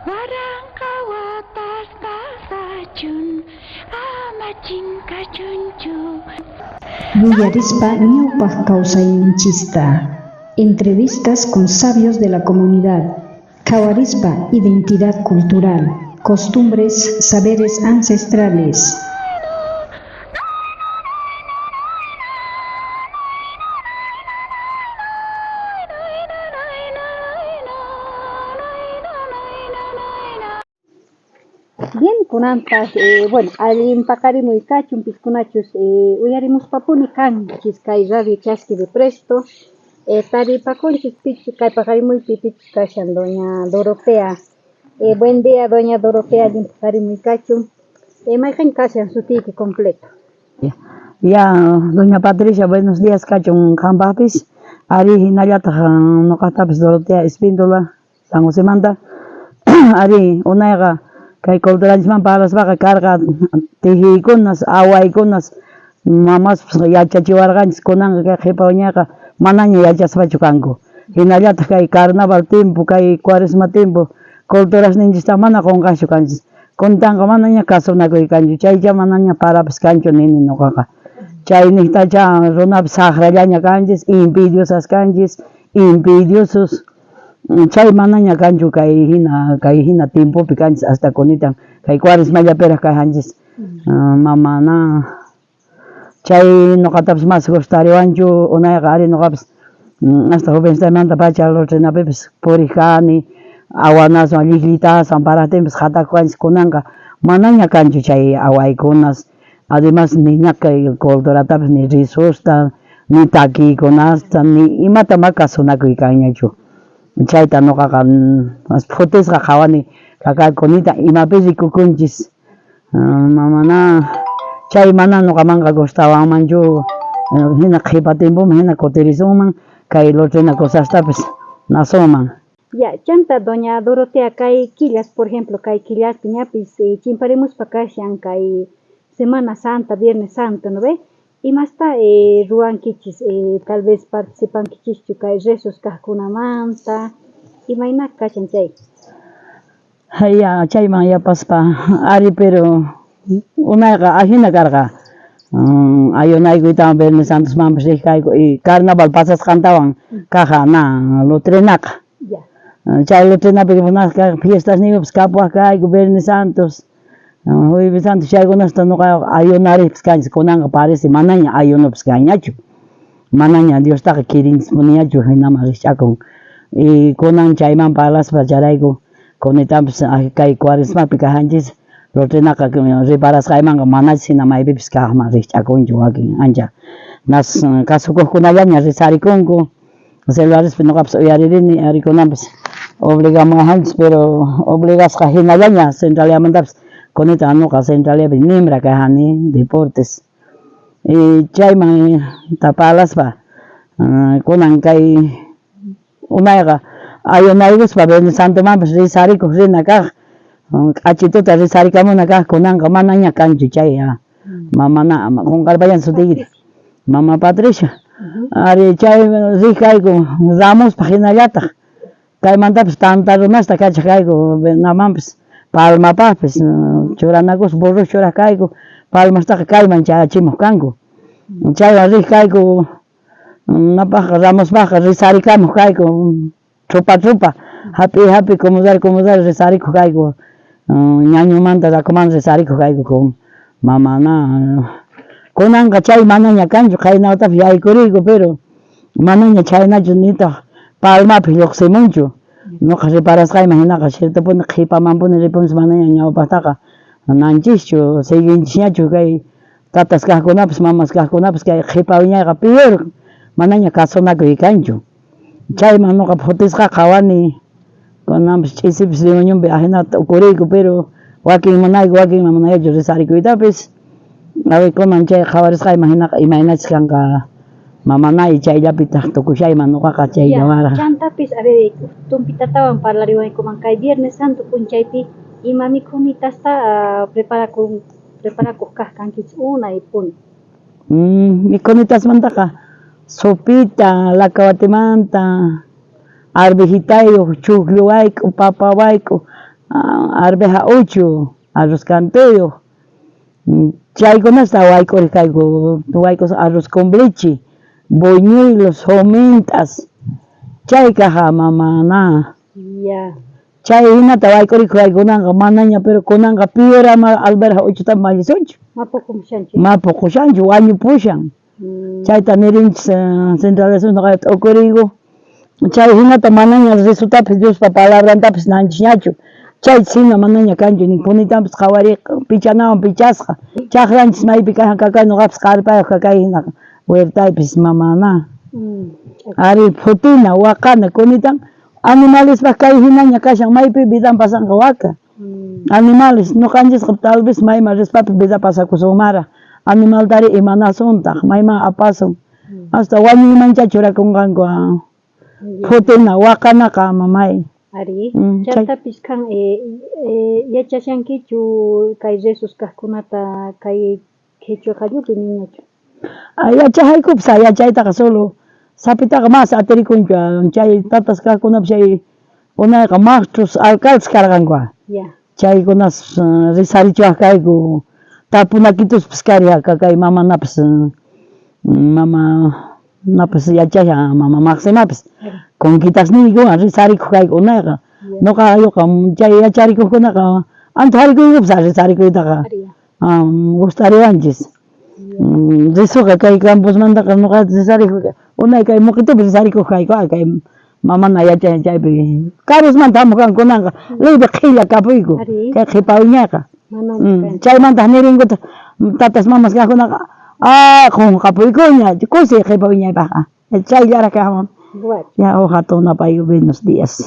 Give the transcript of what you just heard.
Waranqa watas pasachun, ama chinkachunchu. Yuyarispa ñawpaj kawsayninchista. Entrevistas con sabios de la comunidad. Qhawarispa identidad cultural, costumbres, saberes ancestrales. Bien, kunantaj eh, bueno, allin paqarimuy kachun piskunachus eh, uyarimuspapuni kanchis kay radio chaski de presto eh, taripakunchis pichus kay paqarimuypi pichus kashan doña Dorotea. Buen día doña Dorotea, allin paqarimuy kachun. Mayqen kashan sutiyki completo? Ya, doña Patricia, buenos días kachun qampaqpis. Arí, hinallataq noqatapis Dorotea Espíndola, San Josemanta. Arí, unayqa kay culturanchismanta parlaspaqa karqa tijiykunas, awaykunas, mamaspis yachachiwarqanchis, kunanqa kay qhipa wiñayqa manaña yachaspachu kanku. Hinallataq kay carnaval tiempo, kay cuaresma tiempo culturasninchista mana qunqaschu kanchis. Kuntanqa manaña kasunakuy kanchu, chaycha manaña parapis kanchu nini noqaqa. Chaynejtacha runapis sajrallaña kanchis, envidiosas kanchis, envidiosos, chay manaña kanchu kay jina, kay jina tiempopi kanchis hasta kunitan kay cuaresmallapiraj kajanchis mama na. Chay noqatapis mas gustariwanchu unayqa ari noqapis hasta jovencitamantapacha lutrinapipis purej kani, awanaswan llikllitashaswan parajtinpis qhatakuwanchis kunanqa manaña kanchu chay awaykunas, además niña kay culturatapis ni rezosta, ni takiykunasta, ni imata ma kasunakuy kanñachu. Chayta noqaqa phutisqa qhawani kakakunita imapi rikukunchis. Mana chay mana noqamanqa gustawanmanchu jina qhipa tiempoman jina kutirisunman kay lutrina cosastapis nasunman. Ya, chanta doña Dorotea kay killas, por ejemplo, kay killaspi ñapis chimparimuspa kashan kay Semana Santa, Viernes Santo, ¿no ve? Imasta ruwankichis, tal vez participankichischu kay rezos kajkunamanta, imayna kashan chay? Ya, chayman yapaspa ari, pero unayqa ajina karqa ayunaykuytawan Viernes Santosmanpis rej kayku y carnaval pasasqantawan kaja na lutrinaqa. Chay lutrinapi fiestasniyupis kapuwaj kayku Viernes Santos, Jueves Santos chaykunasta noqayqa ayunarejpis kanchis, kunanqa parece manaña ayunopis kanñachu. Manaña Diostaqa quirinchispuniñachu jinaman rijch'akun. Y kunan chayman parlaspa chayrayku kunitanpis kay cuaresmapi kajanchis rutrinaqa reparasqaymanqa manachis jina maypipis kajman rijch'akunchu wakin ancha nas kasukojkunallaña rezarikunku celularespi noqapis uyaririni ari kunanpis obligamuwajanchis pero obligasqa jinallaña centraliamantapis kunita noqa centraliapi miembra kajani deportes. Y chayman tapalaspa kunan kay unayqa ayunaykuspa Viernes Santomanpis rezarikuj rina kaj, k'achituta rezarikamuna kaj, kunanqa manaña kanchu chay mama na qonqarpayan sutiykita, mama Patricia. Ari chay rej kayku Ramospaj jinallataj, kaymantapis tanta runasta kachaj kayku namanpis palmapajpis churanakuspa burros churaj kayku, palmastaqa kayman chayachimoj kanku. Chaywan rej kayku napajqa Ramospajqa rezarikamoj kayku chupa chupa, jap'i jap'i comodar comodar rezarikoj kayku, ñañumanta rakumanta rezarikoj kayku mama na. Kunanqa chay manaña kanchu, qaynawtapis yaykuriyku pero manaña chhaynachu nitaj palmapis llojsimunchu. Noqa reparasqayman jinaqa ciertopuni qhipamanpuni ripunchis manaña ñawpajtaqa nanchischu, seguinchisñachu kay tatas kajkunapis mamas kajkunapis kay qhipa wiñayqa peor manaña kasunakuy kanchu. Chayman noqa phutisqa qhawani kunanpis ch'isipis reunionpi ajinata ukuriyku pero wakin munayku wakin mana munaychu rezarikuytapis. A kunan chay qhawarisqayman jinaqa imaynachus kanqa mamanay chayllapitaj tukushayman noqaqa chayllamaraj. Chantapis, a ver, tumpitatawan parlariwaykuman kay Viernes Santo p'unchaypi ima mikhunitasta preparakun preparakuq kaj kankichis unaypuni. Mikhunitasmantaqa sopita, lakawatimanta, arvejitayuq, chujllu wayk'u, papa wayk'u, Arveja uchu, arroz cantuyoj, chaykunasta wayk'urej kayku, wayk'usqa arroz con leche, buñuelos, jomintas, chay kaja mama na. Chay jinata wayk'urikoj kayku kunanqa manaña, pero kunanqa peor ama alverja uchuta mallisunchu. Ma poqoshanchu, wañupushan. Chayta nirinchis central noqa t'ukuriyku. Chay jinata manaña rezotapis Diospa palabrantapis nanchisñachu. Chay sina manaña kanchu ni kunitanpis qhawariq pichanawan pichasqa. Chajranchis maypi kajan kakay noqapis qarpayoj kakay jina huertaypis mamana. Ari phutina waqana kunitan animalespaj kay jinaña kashan maypi vidan pasanqa waka. Animales noqanchisqa tal vez mayman rispapis vida pasakusunmaraj. Animaltari imanasuntaq mayman apasun. Hasta wañuymancha churakunqanku phutina waqanaqa mamay. Ari, chantapis kan yachashankichu kay rezos kajkunata kay qhichwa qallupi niñachu? Yachajaykupis yachaytaqa solo sapitaqa mas atirikunchu chay tatas kajkunapis chay unayqa maqchus alcaldes karqanku chaykunas rezarichiwaj kayku tapunakituspis kariqa kay mamanapis mama napis yachashan mama Maximapis conquitasniykuwan rezarikuj kayku unayqa noqa yoqa chay yacharikujkunaqa antojarikuykupis rezarikuytaqa gustariwanchis. Rezoqa kay camposmantaqa noqa rezarikuj unay kay moqitupi rezarikuj kayku kay mamana yachan chaypi karusmanta jamuj kanku kunanqa libre qhilla kapuyku kay qhipa wiñayqa. Chaymanta nirinkutaj tatas mamas kajkunaqa qonqapuykuña kusiy qhipa wiñaypajqa chayllaraj kajman. Ya uj jatun napayku buenos días.